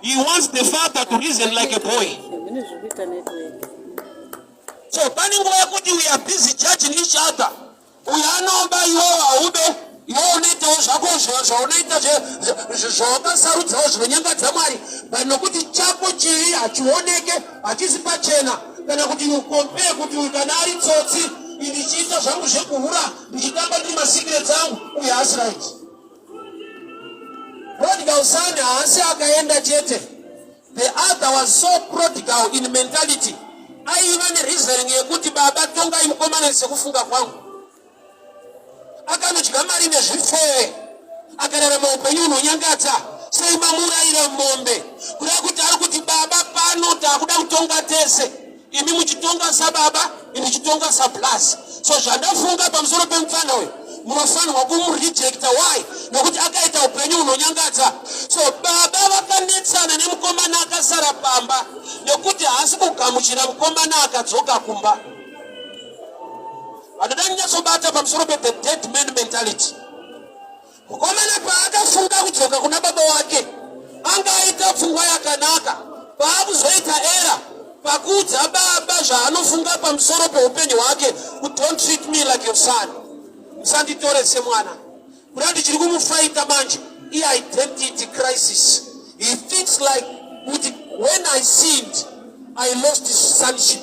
He wants the father to reason like a boy. Mune zviri kuita network. So pane nguva yekuti we are busy judging each other. Uyo anoba iwewo haube, iwewo unoitawo zvako zvaunoita zvawakasarudzawo zvinonyangadza Mwari, but nokuti chako chivi hachioneke, hachisi pachena, kana kuti you compare kuti uyu kana ari tsotsi, ndichiita zvangu zvekuhura, ndichitamba ndiri masecrets angu, uyu haasi right. Prodigal son haasi akaenda chete. The other was so prodigal in mentality. Aiva nereasoning yekuti baba tongai mukomana sekufunga kwangu. Akanodya mari nezvifeve. Akararama upenyu hunonyangadza. Sei mamurayira mombe? Kureva kuti ari kuti baba pano takuda kutonga tese. Imi muchitonga sababa, ini ndichitonga sablaz. So zvandafunga pamusoro pemupfana uyu munofanirwa kumurejecta. Why? Nokuti akaita upenyu hunonyangadza. So baba vakanetsana nemukomana akasara pamba nekuti haasi kugamuchira mukomana akadzoka kumba. Vanoda nyatsobata pamusoro pe the dead man mentality. Mukomana paakafunga kudzoka kuna baba wake, anga aita pfungwa yakanaka. Paakuzoita era pakuudza baba zvaanofunga pamusoro peupenyu hwake, kuti don't treat me like your son, musanditore semwana. Kuda ndichiri kumufaita manje, i-identity crisis. He thinks like kuti when I sinned, I lost his sonship.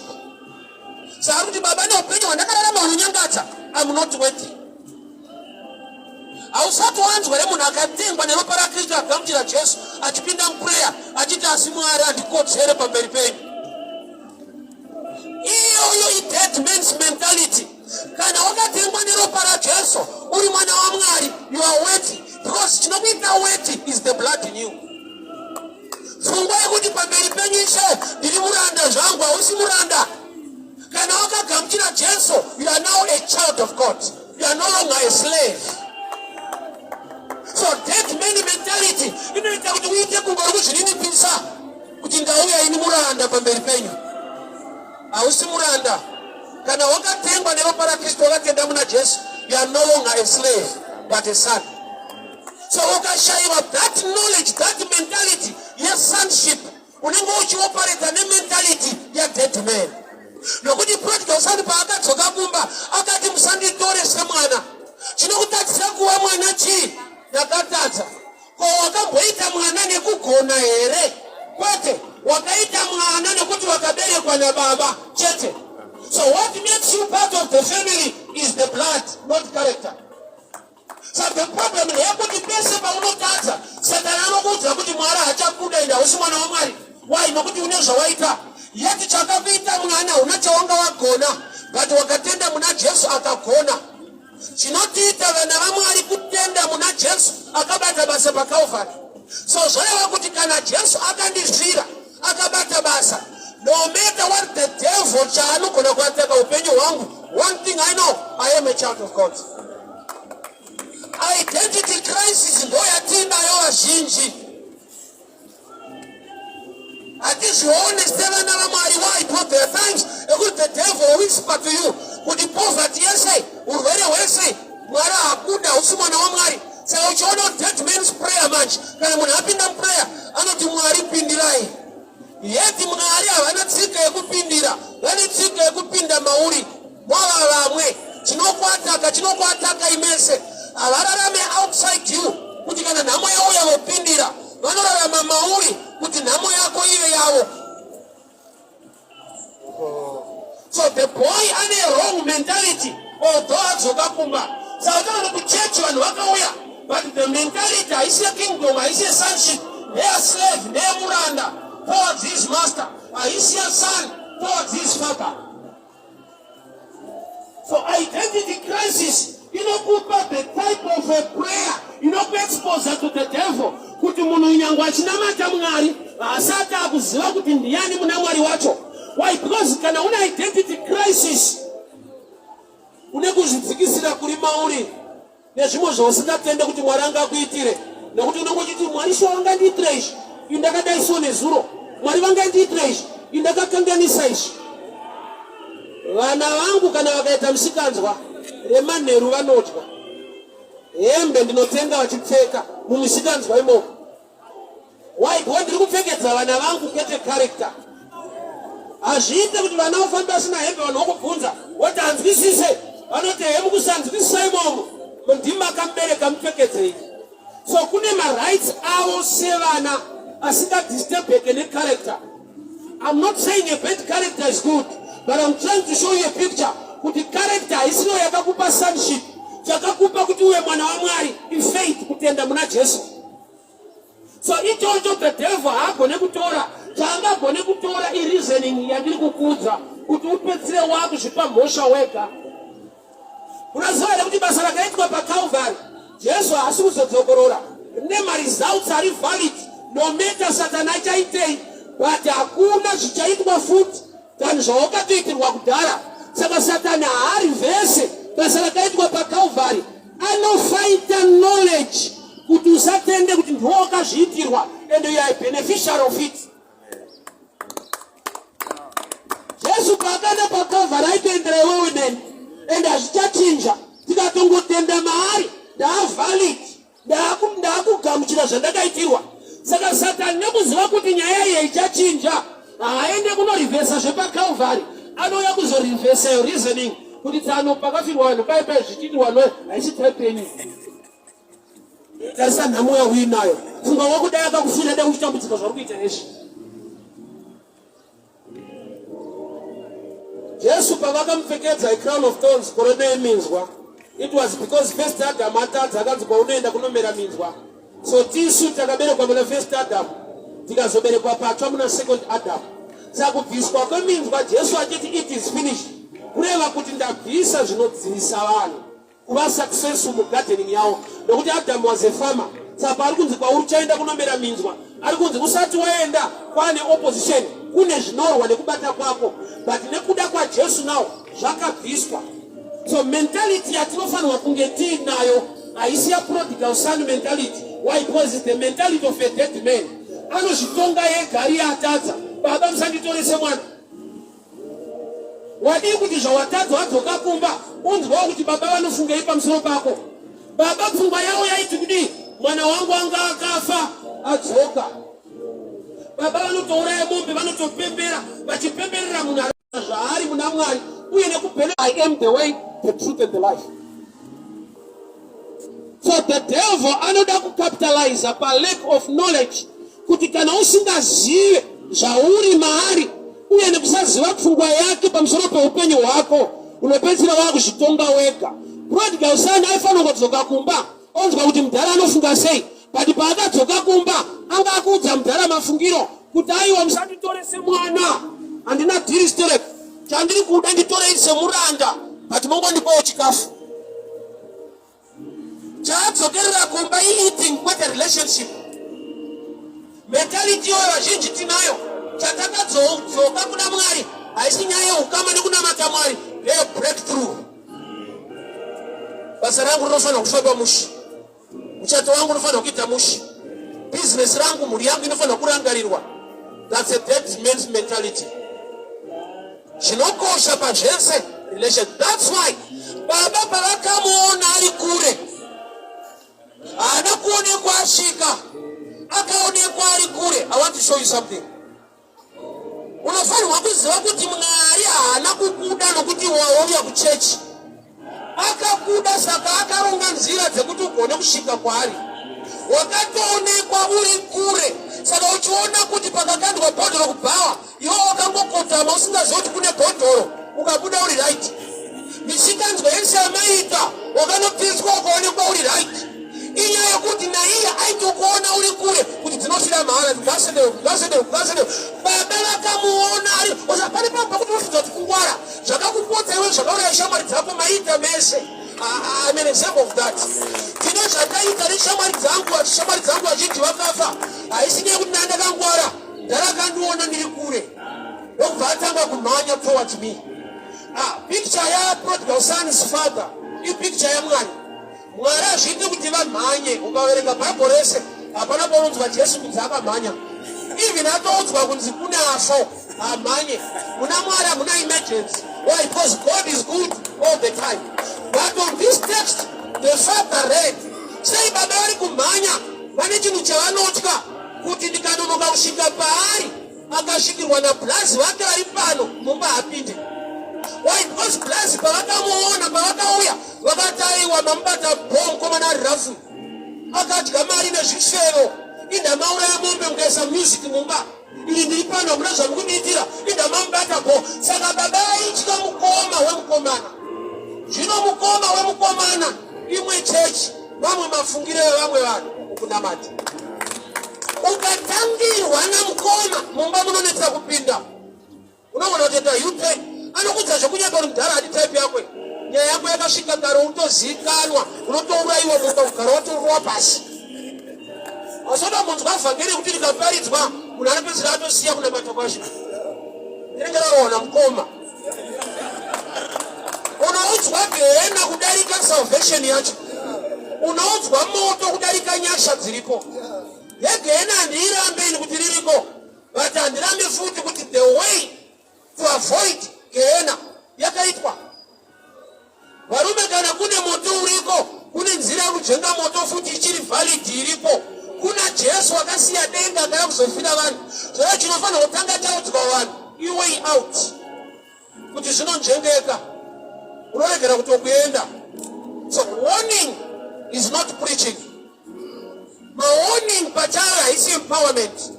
Saka kuti baba neupenyu hwandakararama hunonyangadza, I'm not worthy. Hausati wanzwa here munhu akatengwa neropa raKristu agamuchira Jesu achipinda muprayer achiti asi Mwari handikodzere pamberi penyu. Iyoyo i-dead man's mentality. Kana wakatengwa neropa raJesu uri mwana waMwari, you are worthy because chinokuita worthy is the blood in you. Pfungwa yekuti pamberi penyu Ishe ndiri muranda zvangu, hausi muranda. Kana wakagamuchira Jesu, you are now a child of God. You are no longer a slave. So dead man mentality inoita kuti uite kunge uri kuzvininipisa kuti ndauya ini muranda pamberi penyu. Hausi muranda. Kana wakatengwa neropa raKristu wakatenda muna Jesu, you are no longer a slave but a son. So ukashayiwa that knowledge, that mentality yesonship, unenge uchioperata nementality yadead man. Nokuti prodigal son paakadzoka kumba akati musanditore semwana. Chinokutadzisa kuva mwana chii? Ndakatadza. Ko wakamboita mwana nekugona here? Kwete, wakaita mwana nekuti wakaberekwa nababa chete. So what makes you part of the family is the blood, not character. So the problem ndeyekuti pese paunotadza, Satani anokuudza kuti Mwari hachakuda ende hausi mwana waMwari. Why? Nokuti une zvawaita. Yet chakakuita mwana huna chawanga wagona, but wakatenda muna Jesu akagona. Chinotiita vana vaMwari kutenda muna Jesu akabata basa paCalvary. So zvoreva kuti kana Jesu akandifira akabata basa, no matter what the devil chaanogona kuataka upenyu hwangu, one thing I know, I am a child of God. Identity crisis ndo yatiinayo vazhinji. Hatizvione sevana vaMwari. Why? Because there are times ekuti the devil will whisper to you kuti poverty yese, urwere hwese, Mwari hakuda, hausi mwana waMwari. Saka uchiona dead man's prayer manje, kana munhu apinda muprayer anoti Mwari pindirai. Yet Mwari havana tsika yekupindira, vane tsika yekupinda mauri mova vamwe. Chinokuataka chinokuataka imese. Havararame outside you kuti kana nhamo yauya vopindira. Vanorarama mauri kuti nhamo yako ive yavo. So the boy ane wrong mentality although adzoka kumba. Saka utaona kuchechi vanhu vakauya but the mentality haisi yekingdom, haisi yesonship, ndeyaslave, ndeyemuranda towards his master, haisi yason towards his father. So identity crisis inokupa the type of a prayer inokuexposa to the devil kuti munhu nyangwe achinamata Mwari haasati akuziva kuti ndiyani muna Mwari wacho. Why? Because kana una identity crisis une kuzvidzikisira kuri mauri nezvimwe zvausingatende kuti Mwari angakuitire, nekuti unenge uchiti Mwari shuwa vangandiitire izvi, ini ndakadai so nezuro, Mwari vangandiitire izvi, ini ndakakanganisa izvi. Vana vangu kana vakaita misikanzwa remanheru vanodya hembe ndinotenga vachipfeka mumisikanzwa imomo. Why? Because ndiri kupfekedza vana vangu kwete character. Hazviite kuti vana vafambe vasina hembe, vanhu vokubvunza woti hanzwisise, vanoti he mukusanzwisisa imomo ndimi makamubereka mupfekedzei. So kune marights avo sevana asingadisturbeke necharacter. I'm not saying a bad character is good, but I'm trying to show you a picture kuti character haisino yakakupa sonship. Chakakupa kuti uve mwana waMwari ifaith, kutenda muna Jesu. So ichocho the devil haagone kutora. Chaangagone kutora ireasoning yandiri kukuudza kuti upedzire wakuzvipa mhosva wega. Unoziva here kuti basa rakaitwa paCalvary Jesu haasi kuzodzokorora, rine maresults ari valid no matter Satani achaitei, but hakuna zvichaitwa futi than zvawakatoitirwa kudhara. Saka Satani haarivhese basa rakaitwa paCalvary, anofaita knowledge kuti usatende kuti ndiwo wakazviitirwa and you are a beneficiary of it. Jesu paakaenda paCalvary aitoendera iwewe neni and hazvichachinja. Tikatongotenda maari ndaavalid, ndaakugamuchira zvandakaitirwa. Saka Satani nekuziva kuti nyaya iyi ichachinja, haaende kunorivhesa zvepaCalvary, anouya kuzorivhesa yo reasoning kuti tsano pakafirwa vanhu pai pai zvichiitirwa no haisi type yenyu. Tarisa nhamo yauinayo, funga wakudai akakufira dai uchitambudzika zvauri kuita izvi. Jesu pavakamupfekedza a crown of thorns, korona yeminzwa, it was because first Adam atadza, akanzi kwaunoenda kunomera minzwa. So tisu takaberekwa muna first Adam, tikazoberekwa patsva muna second Adam. Saka kubviswa kweminzwa Jesu achiti it is finished, kureva kuti ndabvisa zvinodzivisa vanhu kuva successful mugardening yavo, nokuti Adam was a farmer. Saka paari kunzi kwauri uchaenda kunomera minzwa, ari kunzi usati waenda kwane opposition, kune zvinorwa nekubata kwako, but nekuda kwaJesu now zvakabviswa. So mentality yatinofanirwa kunge tiinayo haisi yaprodigal son mentality. Why? Because it's the mentality of a dead man. Anozvitonga ega ari atadza. Baba, musanditorese mwana. Wadii kuti zvawatadza wadzoka kumba unzwawo kuti baba vanofungei pamusoro pako. Baba pfungwa yavo yaiti kudii? Mwana wangu anga akafa adzoka. Baba vanotouraya mombe, vanotopembera, vachipemberera munhu zvaari muna Mwari uye nekubhene. I am the way, the truth and the life. So the devil anoda kucapitalize pa lack of knowledge, kuti kana usingazive zvauri maari uye nekusaziva pfungwa yake pamusoro peupenyu hwako, unopedzisira wakuzvitonga wega. Prodigal son aifanira kudzoka kumba onzwa kuti mudhara anofunga sei, but paakadzoka kumba anga akuudza mudhara mafungiro kuti aiwa, musanditore semwana, handina dhiri sterek, chandiri kuda nditorei semuranda, but mongondipawo chikafu. Chaadzokerera kumba ieating, kwete relationship. Mentality iyoyo vazhinji tinayo. Chatakadzoka kuna Mwari haisi nyaya yeukama nekunamata Mwari, ndeye breakthrough. Basa rangu rinofanira kufamba mushe, muchato wangu unofanira kuita mushe, bhizinesi rangu, mhuri yangu inofanira kurangarirwa. That's a dead man's mentality. Chinokosha pazvese relation. That's why baba pavakamuona ari kure, haana kuonekwa asvika, akaonekwa ari kure. I want to show you something. Unofanirwa kuziva kuti Mwari haana kukuda nokuti wauya kuchechi. Akakuda, saka akaronga nzira dzekuti ugone kusvika kwaari. Wakatoonekwa uri kure, saka uchiona kuti pakakandwa bhodhoro kubhawa, iwe wakangokotama usingazivi kuti kune bhodhoro, ukabuda uri right. Misikanzwa yese yamaita, wakanopinzwa ukaonekwa uri right. Inyaya yekuti naiye aitokuona uri kure kuti dzinofira mahara, ngasedeo ngasedeo ngasedeo. Baba vakamuona ari osa pane pamwe pakuti unofunga kuti kungwara zvakakupotsa iwe, zvakauraya shamwari dzako maita mese. I'm an example of that. Tine zvataita neshamwari dzangu, shamwari dzangu vazhinji vakafa. Haisi nyaya yekuti ndandakangwara, ndarakandiona ndiri kure ndokubva atanga kumhanya towards me. Picture yaprodigal son's father ipicture yaMwari. Mwari hazviiti kuti vamhanye. Ukaverenga Bhaibheri rese hapana paunonzwa Jesu kunzi akamhanya. Even atoudzwa kunzi kune afo, hamhanye. Muna Mwari hamuna emergency. Why? Because God is good all the time. But on this text, the father read. Sei baba vari kumhanya? Vane chinhu chavanotya kuti ndikano kusvika paari akasvikirwa nablazi vake vari pano mumba hapinde. Why? Because blazi pavakamuona, pavakauya vakati aiwa, mamubata bho mukomana ari rafu, akadya mari nezvifevo, indamauraya mombe mukaisa music mumba, ini ndiri pano hamuna zvamukundiitira, indamamubata bho. Saka baba aitya mukoma wemukomana. Zvino mukoma wemukomana imwe chechi, vamwe mafungiro evamwe vanhu mukunamata. Ukatangirwa namukoma mumba munonetsa kupinda. Unogona kutoita U-turn, anokudza zvekunyepa uri mudhara, hadi type yako. Nyaya yako yakasvika kare, utozikanwa, unotourayiwa mumba, kugara watorwa pasi. Asoda munzwa vhangeri yekuti rikaparidzwa munhu anopedzisira atosiya kunamata kwacho. Rinenge rarohwa namukoma. Unoudzwa gehena kudarika salvation yacho, unoudzwa moto kudarika nyasha dziripo. Yegehena handiirambe ini kuti ririko, but handirambe futi kuti the way to avoid gehena yakaitwa. Varume, kana kune moto uriko, kune nzira yekujenga moto futi ichiri valid iripo. Kuna Jesu akasiya denga akaya kuzofira vanhu. Zvava chinofanira kutanga chaudzwa vanhu iway out, kuti zvinonjengeka, unoregera kutokuenda. So warning is not preaching. Mawarning pachayo haisi empowerment.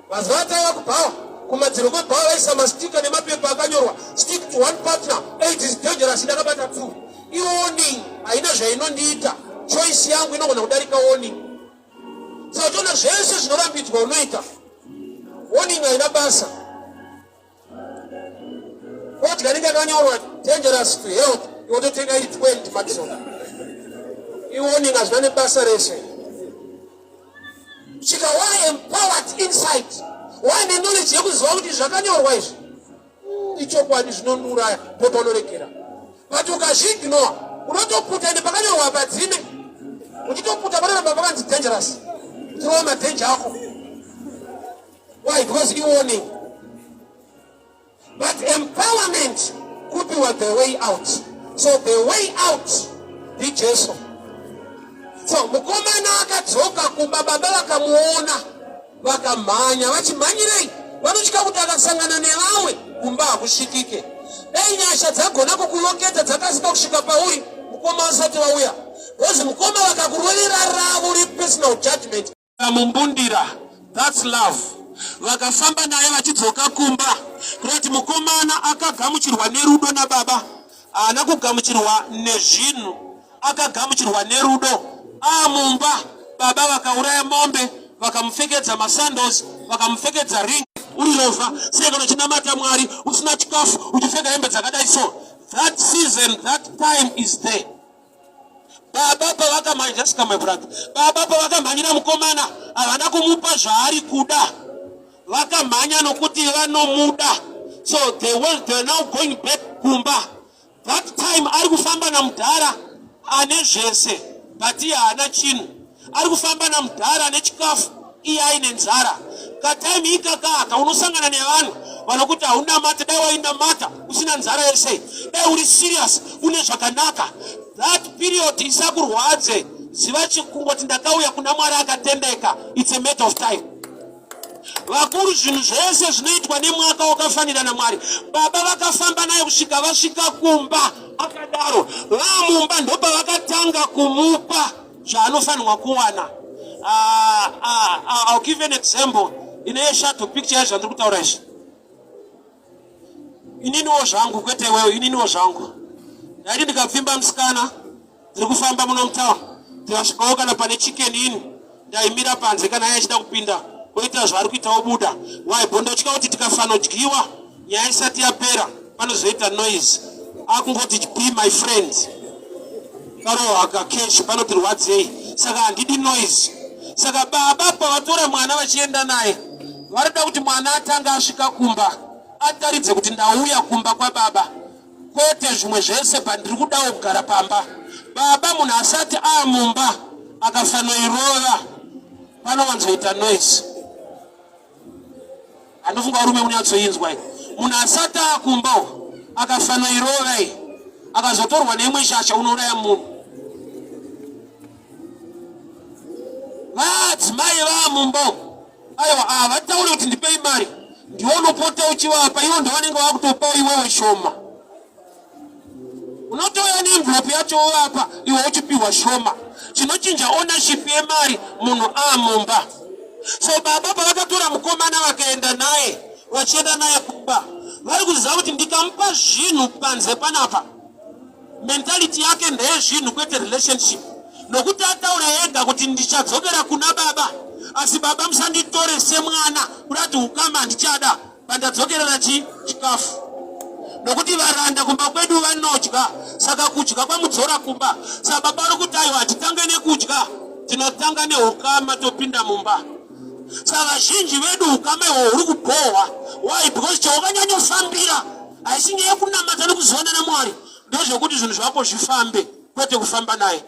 Mazuva ataiva kubhawa, kumadziro kwebhawa vaisa mastika nemapepa akanyorwa "Stick to one partner, AIDS is dangerous." Ndakabata two. Iwarning haina zvainondiita. Choice yangu inogona kudarika warning. Saka toona zvese zvinorambidzwa unoita, warning haina basa. Fodya inenge yakanyorwa "dangerous to health", iwototenga iri 20 maximum. Iwarning, hazvina nebasa rese. Svika wa empowered inside, waine knowledge yekuziva kuti zvakanyorwa izvi ichokwadi, zvinondiuraya, ndopaunoregera. But ukazviignore, unotoputa. Ende pakanyorwa padzime uchitoputa, panoramba pakanzi dangerous, uchirova madenja ako. Why? Because iwarning. But empowerment kupiwa the way out. So the way out ndiJesu. So mukomana akadzoka kumba, baba vakamuona, vakamhanya. Vachimhanyirei? Vanotya kuti akasangana nevamwe kumba hakusvikike. Dai nyasha dzagona kukuloketa dzakasika kusvika pauri mukoma vasati vauya, because mukoma vakakurovera ravo repersonal judgment mumbundira. That's love. Vakafamba naye vachidzoka kumba, kurati mukomana akagamuchirwa nerudo nababa. Haana kugamuchirwa nezvinhu, akagamuchirwa nerudo. Amumba, baba vakauraya mombe, vakamupfekedza masandals, vakamupfekedza ring. Uri rovha sei kana uchinamata Mwari usina chikafu, uchipfeka hembe dzakadai? So that season, that time is there. Baba pavakamhanya, just come, my brother, baba pavakamhanyira mukomana, havana kumupa zvaari kuda. Vakamhanya nokuti vanomuda. So they are now going back kumba. That time ari kufamba namudhara ane zvese, but iye haana chinhu. Ari kufamba namudhara ane chikafu, iye aine nzara. Katime ikakaka unosangana nevanhu vanokuti haunamata, dai wainamata usina nzara yese, dai uri serious une zvakanaka. That period isakurwadze. Ziva chikungoti ndakauya kuna Mwari akatendeka. It's a matter of time. Vakuru, zvinhu zvese zvinoitwa nemwaka wakafanira naMwari. Baba vakafamba naye kusvika vasvika kumba akadaro. Vamumba ndopavakatanga kumupa zvaanofanirwa kuwana. I'll give an example ine shadow picture yezvandiri kutaura izvi. Ininiwo zvangu, kwete iwewe, ininiwo zvangu, ndaiti ndikapfimba musikana, ndiri kufamba muno mutauni, ndikasvikawo kana pane Chicken Inn, ndaimira panze. Kana iye achida kupinda, oita zvaari kuita, obuda. Why? Bo ndotya kuti tikafanodyiwa nyaya isati yapera, panozoita noise. Akungoti, "Be my friend," karohwa kakeshi, panotirwadzei. Saka handidi noise. Saka baba pavatora mwana vachienda naye, varida kuti mwana atanga asvika kumba, ataridze kuti ndauya kumba kwababa, kwete zvimwe zvese, pandiri kudawo kugara pamba. Baba, munhu asati amumba akafanoirova, panowanzoita noise. Handifunga varume munyatsoinzwa iyi. Munhu asati akumba akafanoirova iyi, akazotorwa neimwe shasha, unouraya munhu. Vadzimai vamumba. Aiwa, havatauri kuti ndipei mari, ndiwe unopota uchivapa, ivo ndovanenge vakutopawo iwewe shoma. Unotouya neenvelope yacho wovapa, iwe uchipiwa shoma. Chinochinja ownership yemari munhu amumba. So baba pavakatora mukomana vakaenda naye, vachienda naye kumba, vari kuziva kuti ndikamupa zvinhu panze panapa, mentality yake ndeyezvinhu kwete relationship, nokuti ataura ega kuti ndichadzokera kuna baba, asi baba musanditore semwana, kuda kuti ukama handichada, pandadzokerera chi chikafu, nokuti varanda kumba kwedu vanodya, saka kudya kwamudzora kumba. Saka baba vari kuti aiwa, hatitange nekudya, tinotanga neukama topinda mumba. Saka vazhinji vedu ukama ihwo huri kubhohwa. Why? Because chawakanyanyofambira haisi nyaya yekunamata nekuzivana naMwari, ndezvekuti zvinhu zvako zvifambe, kwete kufamba naye.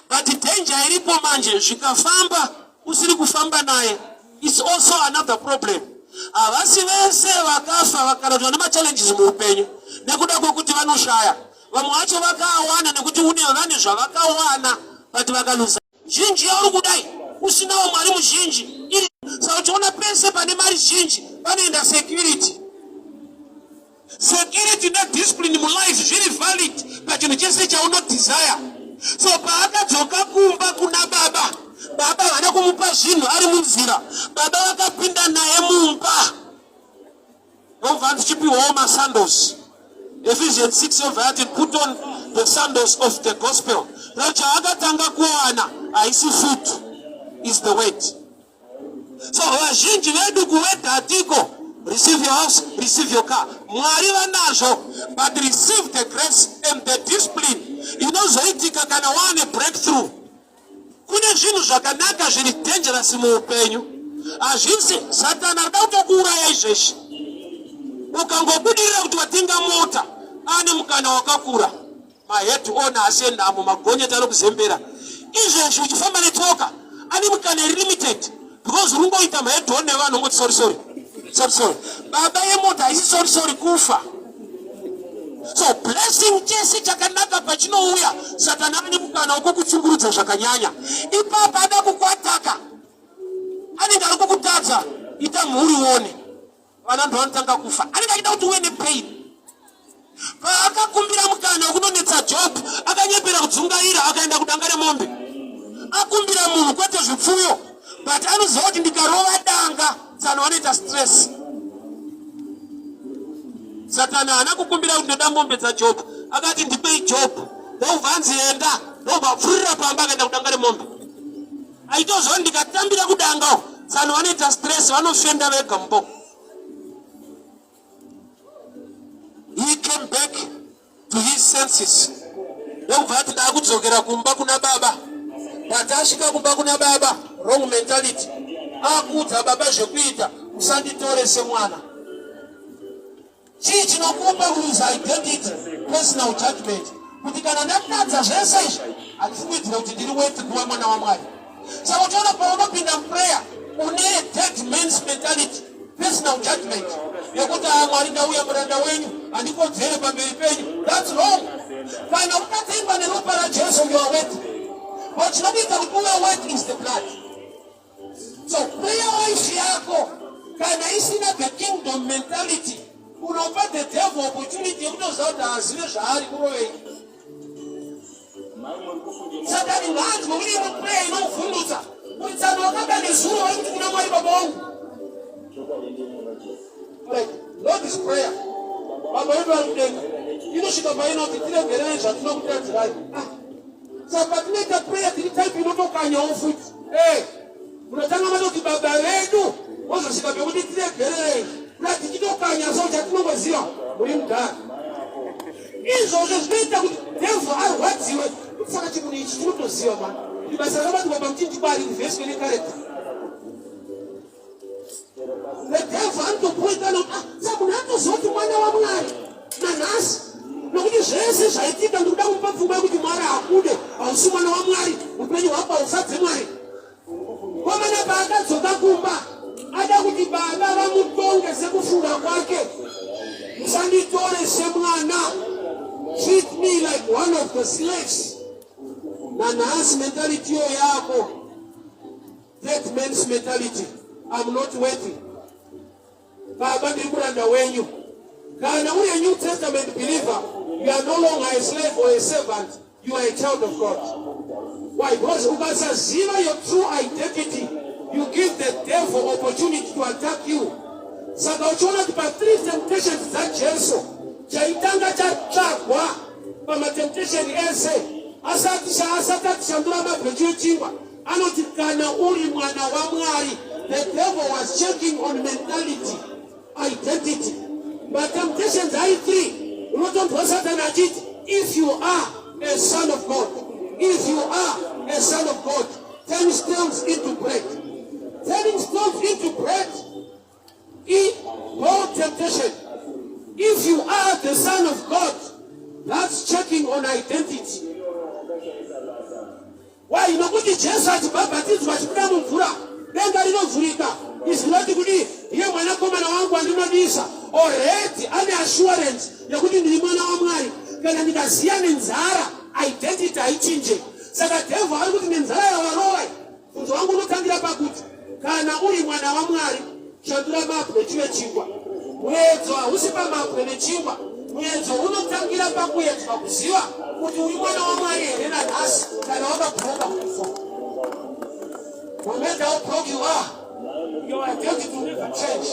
But danger iripo manje, zvikafamba usiri kufamba naye, it's also another problem. Havasi vese vakafa kana kuti vane machallenges muupenyu nekuda kwekuti vanoshaya. Vamwe vacho vakawana nekuti une vane zvavakawana, but vakaluza zhinji yauri kudai usinawo mwari muzhinji iri. Saka uchiona pese pane mari zhinji panoenda security. Security nediscipline mulife zviri valid pachinhu chese chaunodesire. So paakadzoka kumba kuna baba, baba havana kumupa zvinhu ari munzira, baba vakapinda naye mumba, ndobva andichipiwawo masandals. Ephesians 6 yobva yati put on the sandals of the gospel. Chaakatanga kuwana haisi food, is the word. So vazhinji vedu kuword hatiko. Receive your house, receive your car, Mwari vanazvo, but receive the grace and the discipline inozoitika kana waane breakthrough. Kune zvinhu zvakanaka zviri dangerous muupenyu. Hazvisi Satani arida kutokuuraya izvezvi. Ukangobudirira kuti watenga mota, ane mukana wakakura, mahead on asi enhamo, magonyeti anokuzembera. Izvezvi uchifamba netsoka, ane mukana iri limited, because uri kungoita mahead on nevanhu, ongoti sorry, sorry, sorry, sorry. Baba yemota haisi sorry sorry, kufa. So blessing chese chakanaka pachinouya, Satani ane mukana wekukuchungurudza zvakanyanya ipapa, ada kukuataka, anenge ari kukutadza. Ita mhuri uone vana ndovanotanga kufa, anenge achida kuti uve nepain. Paakakumbira mukana wekunonetsa Job, akanyepera kudzungaira, akaenda kudanga remombe, akumbira munhu kwete zvipfuyo, but anoziva kuti ndikarova danga tsano vanoita stress. Satani haana kukumbira kuti ndoda mombe dzaJob, akati ndipei Job, ndobva anzi enda, ndobva apfurira pamba, akaenda kudanga remombe. Aitoziva ndikatambira kudanga tsano vanoita stress, vanofenda vega muboko. He came back to his senses, ndokubva ati ndaakudzokera kumba kuna baba. But asvika kumba kuna baba, wrong mentality, akuudza baba zvekuita: usanditore semwana. Chii chinokupa kuluza identity? Personal judgment, kuti kana ndatadza zvese izvi, handifungidzira kuti ndiri worthy kuva mwana waMwari. Saka uchiona paunopinda muprayer une dead man's mentality, personal judgment yekuti a Mwari, ndauya muranda wenyu, handikodzere pamberi penyu. That's wrong. Kana ukatengwa neropa raJesu, you are worthy, but chinokuita kuti uve worthy is the blood. So prayer life yako kana isina the kingdom mentality, unopa the devil opportunity yekutoziva kuti haazive zvaari kurovei. Satani ngaanzwe kuti imwe prayer inovhundutsa kuti tsano wakada nezuro waikuti kuna Mwari, baba wangu. Like Lord's Prayer, Baba vedu vari kudenga, inosvika painoti tiregerere zvatinokutadzirai. Ah, saka patinoita prayer tiri type inotokanyawo futi. Eh, munotanga matoti Baba vedu, wozosvika pekuti tiregererei, kuda tichitokanya. So chatinongoziva muri mudhara. Izvozvo zvinoita kuti devil arwadziwe, kuti saka chimunhu ichi chinotoziva ma kuti basa rakabatirwa pamuchinjikwa rivheswe necharacter. The devil anotopoikana kuti ah, sa munhu anotoziva kuti mwana waMwari nanhasi, nokuti zvese zvaitika ndikuda kumupa pfungwa yekuti Mwari hakude, hausi mwana waMwari, upenyu hwako haufadze Mwari. Komana paakadzoka kumba, ada kuti baba vamutonge sekufunga kwake: musanditore semwana, treat me like one of the slaves. Nanhasi mentality yo yako. Dead man's mentality. I'm not worthy. Baba, ndiri muranda wenyu. Kana uri a New Testament believer, you are no longer a slave or a servant. You are a child of God. Why? Because ukasaziva your true identity, you give the devil opportunity to attack you. Saka uchiona kuti pa-three temptations dzaJesu, chaitanga chatsvagwa pamatemptation ese asati asati atishandura mabwe chive chingwa anoti kana uri mwana waMwari. The devil was checking on mentality, identity. Matemptations ari three, unotonzwa Satani achiti, "If you are a son of God, if you are a son of God, turn stones into bread." Turning stones into bread i temptation. If you are the son of God, that's checking on identity. Why? Nokuti Jesu achibhabhatidzwa, achibuda mumvura, denga rinovhurika, izwi rati kudii? "Iye mwanakomana wangu andinodisa." Already ane assurance yekuti ndiri mwana waMwari. Kana ndikaziya nenzara, identity haichinje. Saka devil ari kuti nenzara yavarova, bvunzo wangu unotangira pakuti kana uri mwana waMwari, shandura mabwe chive chingwa. Muedzo hausi pamabwe nechingwa. Muedzo unotangira pakuedzwa kuziva kuti uri mwana waMwari here nanhasi kana wakabroka kufa. No matter how broke you are, your identity will never change.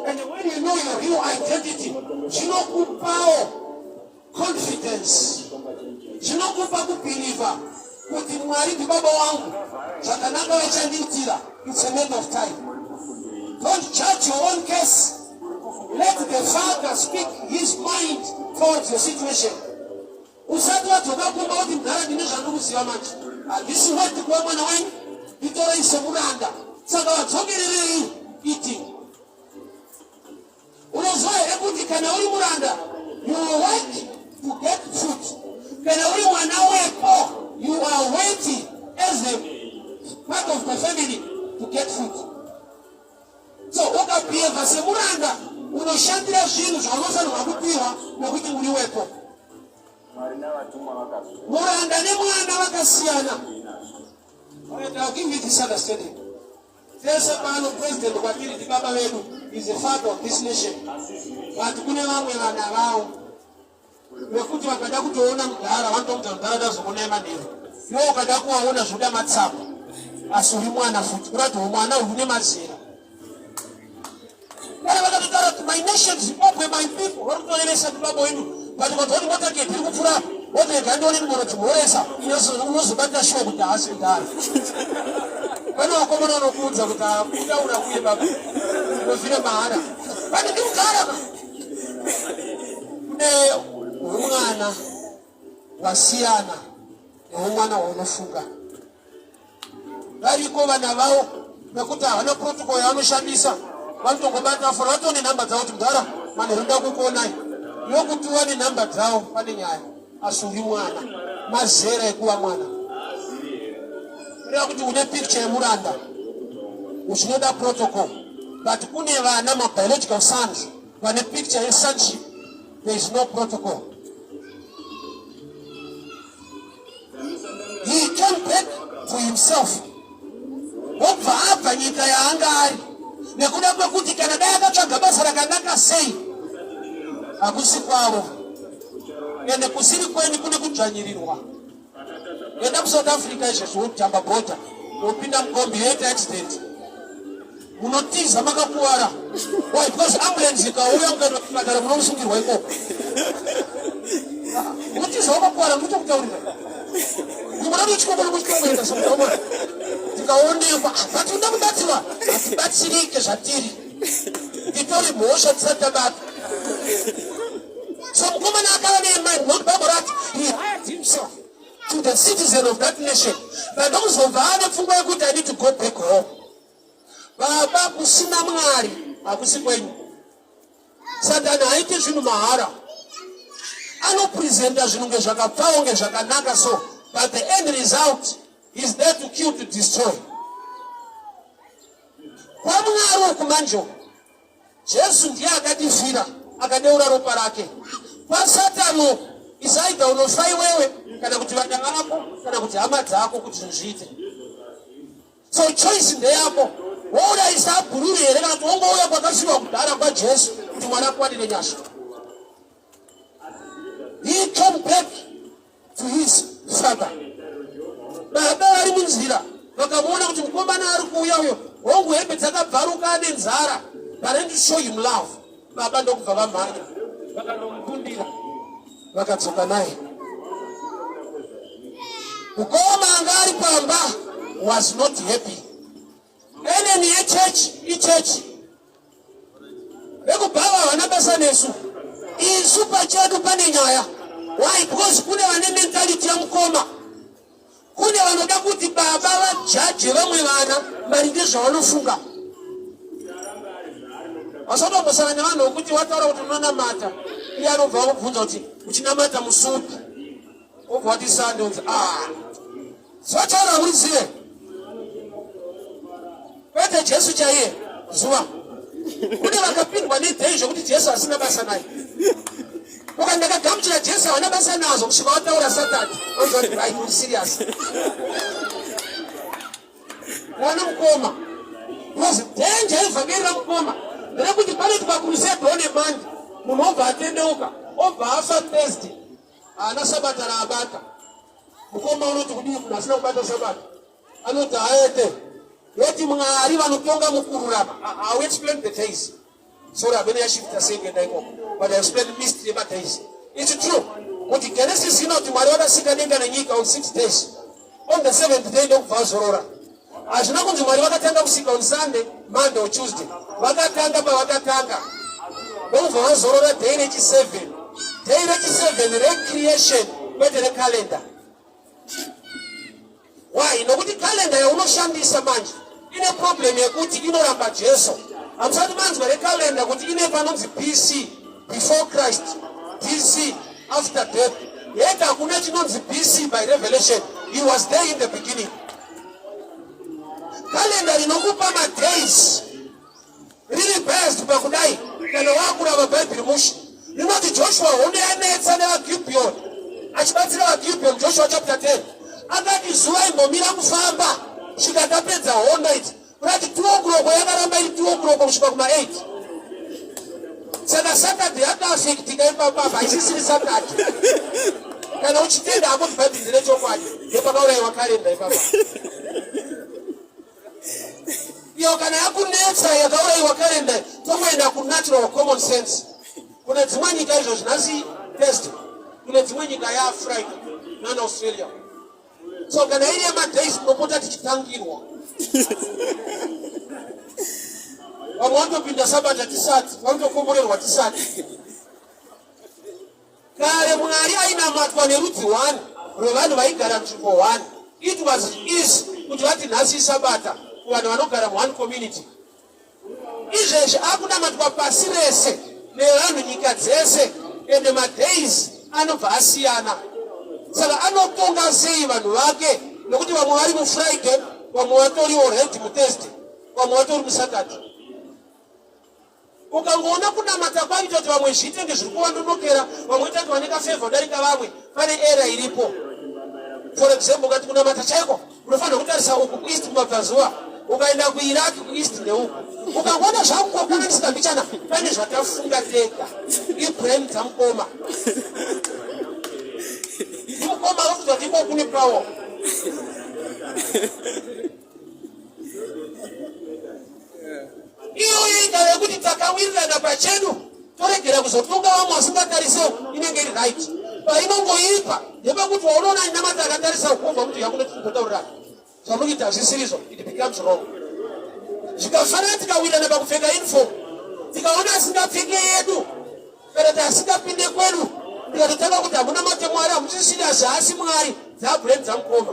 And when you know your real identity, zvinokupawo confidence, zvinokupa kubhilivha kuti Mwari ndibaba wangu, zvakanaka vachandiitira. It's a matter of time. Don't judge your own case. Let the Father speak his mind towards your situation. Usati wadzoka kumba kuti, "Mudhara, ndine zvandikuziva manje, handisi worthy kuva mwana wenyu, nditorei semuranda." Saka wadzokererei eating? Unoziva here kuti kana uri muranda, you will work to get food? Kana uri mwana wepo, you are waiting as a part of the family to get food. So ukabhehava semuranda, unoshandira zvinhu zvaunofanirwa kupiwa nekuti uri wepo. Mwari navatumwa vakazviona. Muranda nemwana vakasiyana. Alright, I'll give you this understanding. Tese pano, president kwatiri ndibaba vedu, is the father of this nation, but kune vamwe vana vavo vekuti vakada kutoona mudhara, vanotomuudza, "Mudhara, ndazokuonai manheru." Iwe ukada kuvaona zvoda matsapa, asi uri mwana futi, kurati umwana uri nemazera. Kana vakatotaura kuti, "My nation, Zimbabwe, my people," vari kutorevesa kuti baba wedu. But ukanzwa kuti motaketi iri kupfuura, woti, "Ndione ndimbonodzimhoresa," unozobata shuwa kuti haasi mudhara. Pane vakomana vanokuudza kuti kutaura kuye baba unovhira mahara, but ndimudhara. Kune umwana wasiyana neumwana waunofunga. Variko vana vavo vekuti havana protocol yavanoshandisa, vanotongobata foni, vatone nhamba dzavo kuti, "Mudhara, manheru nda kukuonai." Yokuti uwane nhamba dzavo pane nyaya, asi uri mwana, mazera ekuva mwana. Kureva kuti une picture yemuranda uchinoda protocol, but kune vana, mabiological sons, vane picture yesonship. There is no protocol. He came back to himself, wobva abva nyika yaanga ari, nekuda kwekuti kana dai akatsvaga basa rakanaka sei, hakusi kwavo. Ende kusiri kwenyu kune kudzvanyirirwa. Enda kuSouth Africa izvezvi, wojamba bhodha, wopinda mukombi, yoita accident, munotiza makakuvara. Why? Because ambulance ikauya, mukaenda kuchipatara, munomusungirwa ikoko. Unotiza wakakuvara. Ndotokutaurira kumuna kuchikongoro, kuchikongoenda somutomona tikaonekwa, but unoda kubatsirwa, hatibatsirike zvatiri, titori mhosva tisati tabatwa. So mukomana akava nemind, nokuti Bible rati he hired himself to the citizen of that nation, but ndokuzobva ane pfungwa yekuti, "I need to go back home." Baba, kusina Mwari hakusi kwenyu. Satani haiti zvinhu mahara. Anopresenta zvinhu ngezvakapfawo, ngezvakanaka so, but the end result is there to kill, to destroy. KwaMwari uku manje, Jesu ndiye akatifira, akadeura ropa rake. KwaSatani uku isaida unofa iwewe, kana kuti vana vako, kana kuti hama dzako, kuti zvinhu zviite. So choice ndeyako, wourayisa bhururu here kana kuti wongouya kwakasiwa kudhara kwaJesu kuti mwana akuwanire nyasha. He came back to his father. Baba vari munzira vakamuona kuti mukomana ari kuuya uyo, hongu hembe dzakabvaruka, ane nzara, but let me show him love. Baba ndokubva vamhanya vakandomukundira, vakadzoka naye. Mukoma anga ari pamba was not happy. Enemy yechechi ichechi, vekubhava havana basa nesu, isu pachedu pane nyaya. Why? Because kune vane mentality yamukoma, kune vanoda kuti baba vajaje vamwe vana maringe zvavanofunga. Vasatombosana nevanhu vokuti wataura kuti unonamata, iye anobva akubvunza kuti uchinamata musupi, obva wati Sunday, unzi ah, zvataura hamurizive, kwete Jesu chaiye zuva. Kune vakapindwa nedhei zvokuti Jesu asina basa naye. Uka ndakagamuchira Jesu, havana basa nazvo kusvika wataura Satani, onzwa kuti right, uri serious mwana mukoma. Because danger yevhangeri ramukoma nderekuti panoitwa crusade one Monday, munhu obva atendeuka, obva afa Thursday, haana sabata raabata. Mukoma unoti kudii munhu asina kubata sabata? Anoti haete yeti Mwari vanotonga mukururama. I will explain the days. Sorry, amene yashifta sei kuenda ikoko, but I explain mystery yemadays. It's true kuti Genesis inoti Mwari vakasika denga nenyika on 6 days, on the seventh day ndokubva azorora. Hazvina kunzi Mwari vakatanga kusika on Sunday, Monday or Tuesday. Vakatanga pavakatanga, ndokubva vazorora day rechi7, day rechi7 recreation, kwete recalendar. Why? Nokuti calendar yaunoshandisa manje ine problem yekuti inoramba Jesu. Hamusati manzwa recalendar kuti ine panonzi BC, before Christ, DC, after death? Yet hakuna chinonzi BC. By revelation he was there in the beginning. Calendar rinokupa madays riri based pakudai. Kana wakurava Bhaibheri mushe, rinoti Joshua hondo yanetsa nevaGibhiyoni, achibatsira vaGibhiyoni, Joshua chapter 10, akati zuva imbomira kufamba svika tapedza hondo idzi. Kurati 2 o'clock yakaramba iri 2 o'clock kusvika kuma8. Saka Saturday yakaafectika ipapapa, haisisiri Saturday. Kana uchitenda hako kuti Bhaibheri nderechokwadi, ndopakaurayiwa kalenda ipapa. Iyo kana yakunetsa yakaurayiwa kalenda, tongoenda kunatural common sense. Kune dzimwe nyika izvozvi nhasi Thursday, kune dzimwe nyika yaFriday nana Australia. So kana iri yemadays, tinopota tichitangirwa. Vamwe vanotopinda sabata tisati, vanotokomborerwa tisati. Kare Mwari ainamatwa nerudzi 1 rwevanhu vaigara nzvimbo 1. It was easy kuti vati nhasi isabata kuvanhu vanogara muone community. Izvezvi akunamatwa pasi rese nevanhu nyika dzese, ende madays anobva asiyana. Saka anotonga sei vanhu vake, nokuti vamwe vari muFriday, vamwe vatori already muThursday, vamwe vatori muSaturday? Ukangoona kunamata kwaita kuti vamwe zviitenge zviri kuvandonokera, vamwe ita kuti vane kafavour kudarika vamwe, pane error iripo. For example, ukati kunamata chaiko unofanira kutarisa uku kueast, kumabvazuva, ukaenda kuIraq, kueast neuku, ukangoona zvakukokanganisika mbichana, pane zvatafunga tega. Ibrain dzamukoma. Mukoma vakuti kuti iko kune power. Iyoyo ingava yekuti takawirirana pachedu, toregera kuzotonga vamwe vasingatarisewo, inenge iri right. Painongoipa ndepekuti waunoona ainamata akatarisa ukobva kuti yakunotitaurirana zvamukuita hazvisirizvo, it becomes wrong. Zvikafanana tikawirirana pakupfeka uniform, tikaona asingapfeke yedu kana kuti asingapinde kwedu, tikatotanga kuti hamuna mate Mwari, hamuchisiri haasi Mwari, dzabrain dzamukoma.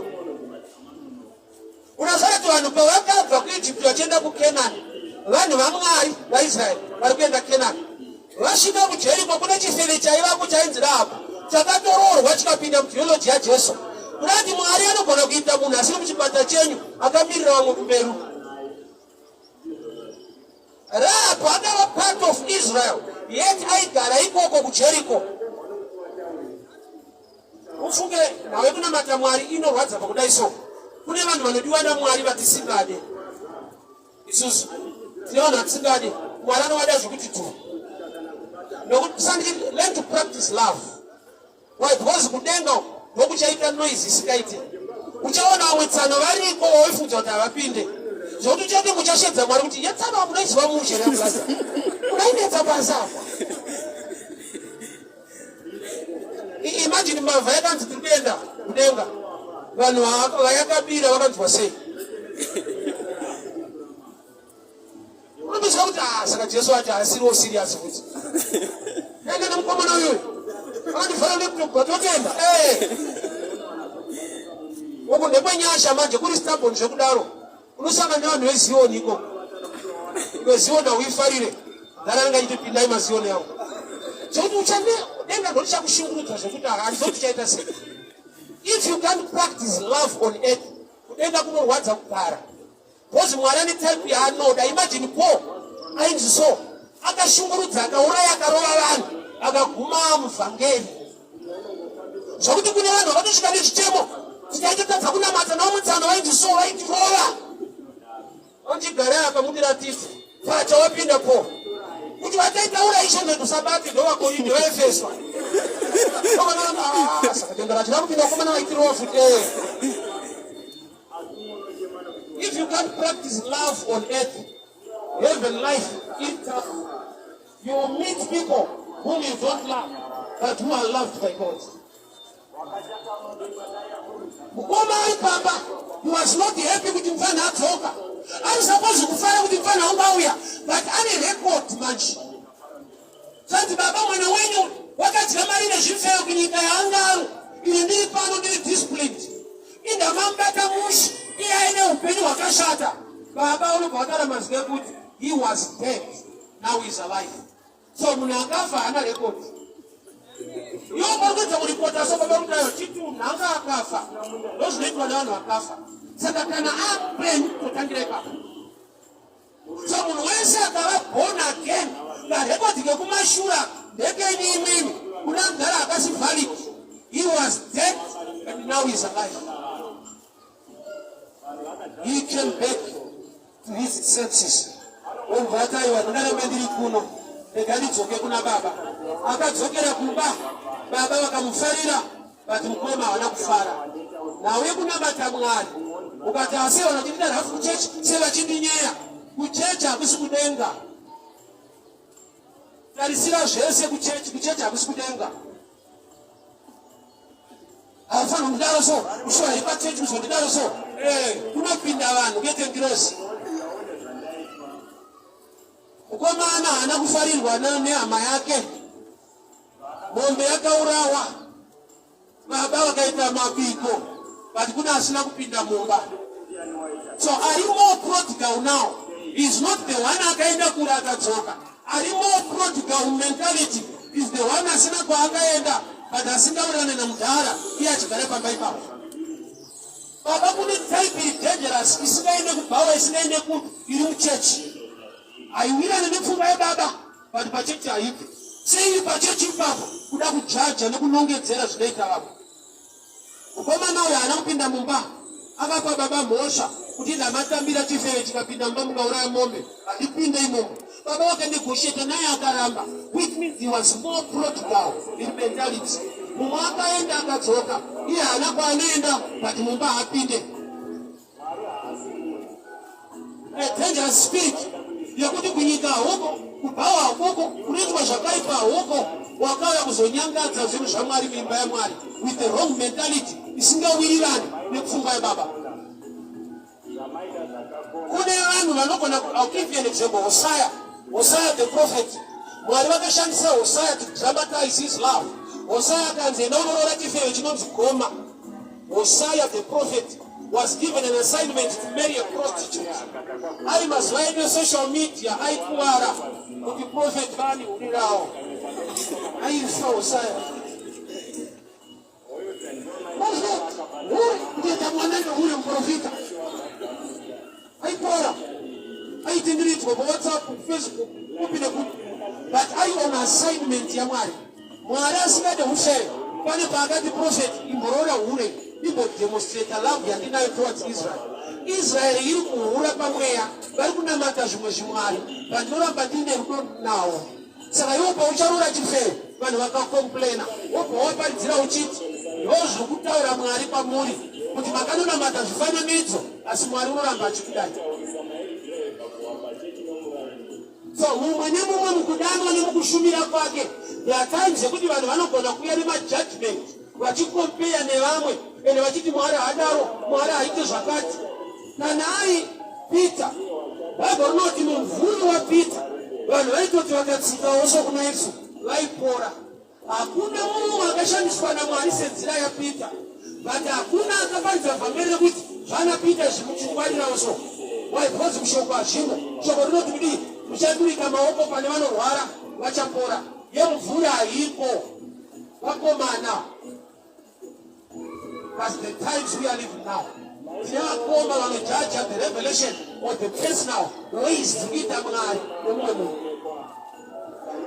Unoziva kuti vanhu pavakabva kuEgypt vachienda kuKenani, vanhu vaMwari vaIsraeri vari kuenda Kenani, vasvika kuJeriko, kune chifeve chaivako chainzi Rahabhu, chakatoroorwa chikapinda mugenealogy yaJesu. Kuda kuti Mwari anogona kuita munhu asiri muchikwata chenyu akamirira vamwe kumberi. Rahabhu akava part of Israel, yet aigara ikoko kuJeriko. Ufunge nhau yekunamata Mwari inorwadza pakudai. So Kune vanhu vanodiwa naMwari vatisingade. Isusu tine vanhu vatisingade. Mwari anovada zvekuti tu. Nokuti sandi learn to practice love. Why? Because kudenga ndokuchaita noise isingaite. Uchaona vamwe tsano variko waifunga kuti havapinde. Zvekuti uchati muchashedza Mwari kuti yetsano wamunoiziva mushe nebasa. Unainetsa basa apa. Imagine mbavha yakanzi tiri kuenda kudenga. Vanhu vayakabira vakanzwa sei? Unotoziva kuti ah, saka Jesu acho haasiriwo serious futi. Enda nemukomana uyu. Akandivhara laptop vatotenda. Eh. Uku ndekwenyasha manje kuri stubborn zvekudaro. Unosangana nevanhu veZion iko. Iwe Zion hauifarire. Dhara ringa chiti pindai maZion yangu. Zvekuti uchane denga ndorichakushungurudza zvekuti handizo tichaita sei. If you can't practice love on earth, kudenga kunorwadza kugara. Because Mwari ane type yaanoda. Imagine Paul ainzi so akashungurudza akauraya akarova vanhu akaguma muvhangeri zvokuti kune vanhu vakatosvika nezvitemo tikaitotadza kunamata navo mutsano vainzi so vaitirova vandigare apa mudiratidze pacha wapinda Paul kuti vataitaura ishe nekusabati ndovakorinde vaefeswa saka tenda racho rakupinda vakomana vaitirova futi eh. If you can't practice love on earth, heaven life is tough. You will meet people whom you don't love, but who are loved by God. Mukoma ari pamba, he was not happy kuti mfana adzoka. Ari supposed kufara kuti mfana wangu auya, but ane record manje. Zvanzi baba mwana wenyu wakadya mari nezvipfeyo kunyika yaangaro ini ndiri pano ndiri disciplined inga mamubata mushe iye aine upenyu hwakashata baba unobva wataura mazwi ekuti he was dead now is alive so munhu akafa haana record iwo pari kuedza kuripota so baba kuti ayo chitunha anga akafa ndozvinoitwa nevanhu vakafa saka kana apenyu totangira ipapo So munhu wese akava born again karekodi kekumashura ndekenyu imimi kuna mdhara akasi valid he was dead and now he's alive he came back to his senses obva ati aiwa ndingaramba ndiri kuno rega ndidzoke kuna baba akadzokera kumba baba vakamufarira but mukoma havana kufara nhau yekunamata mwari ukati asi vanhu vachindida rafu kuchechi sei vachindinyeya kuchechi hakusi kudenga tarisira zvese kuchechi kuchechi hakusi kudenga haufanira kudaro so ushuwa iri pachechi kuzondidaro so eh, kunopinda vanhu kuite ngirozi mukomana haana kufarirwa nehama yake Mombe yakaurawa, baba vakaita mabiko, but kune asina kupinda mumba. So ari more prodigal now is not the one akaenda kure akadzoka. Ari more prodigal mentality is the one asina kwaakaenda but asingawirirane namudhara iye achigara pamba ipapo. Baba kune type iri dangerous isingaende kubhawa isingaende kupi iri muchechi haiwirane nepfungwa yababa but pachechi haibve sei pachechi ipapo kuda kujaja nekunongedzera zvinoita vamwe mukomana uyo haana kupinda mumba akapa baba mhosva kuti ndamatambira chifeve chikapinda mumba mukauraya mombe handipinde imomo baba vakandigosheta naye akaramba which means he was more prodigal in mentality mumwe akaenda akadzoka iye haana kwaanoenda but mumba haapinde A dangerous spirit yekuti kunyika huko kubhawa huko kunoitwa zvakaipa huko wakauya kuzonyangadza zvinhu zvamwari muimba yamwari with the wrong mentality isingawirirani nepfungwa yababa kune vanhu vanogona I'll give you an example hosaya hosaya the prophet mwari vakashandisa hosaya to dramatize his love hosaya akanzi enda unoroora chifeve chinonzi goma Hosea the prophet was given an assignment to marry a prostitute. Ari mazuva edu esocial media aikuvara kuti prophet vani hurirawo. Aifa Hosea. Prophet, hure kutoita mwana nehure muprofita. Aipora. Aitenderidzwa paWhatsApp, Facebook, kupi nekupi. But ari on assignment yaMwari. Mwari asingade hushe pane paakati prophet imboroora hure. Ndimbodemonstrata love yandinayo towards Israel. Israel iri kuhura pamweya, vari kunamata zvimwe zvimwari, but ndinoramba ndiine rudo nawo. Saka iwo paucharora chifeve, vanhu vakakomplaina, wobva waparidzira uchiti ndozviri kutaura Mwari kwamuri kuti makanonamata zvifananidzo, asi Mwari unoramba achikudai. So mumwe nemumwe mukudanwa nemukushumira kwake, there are times yekuti vanhu vanogona kuuya nemajudgment vachikompeya nevamwe ende vachiti Mwari haadaro, Mwari haite zvakati. Kana ari Peter, Bible rinoti mumvuri waPeter vanhu vaitoti vakatsikawo sokuna Yesu vaipora. Hakuna mumwe akashandiswa naMwari senzira yaPeter, but hakuna akaparidza vhangeri rekuti zvana Peter izvi muchingwarirawo so. Why? Because mushoko hazvimo. Shoko rinoti kudii? Muchaturika maoko pane vanorwara vachapora. Yemvura haiko vakomana. That's the times we are living now. Tine vakoma vanojaja the revelation or the personal ways dziri kuita Mwari nemumwe munhu.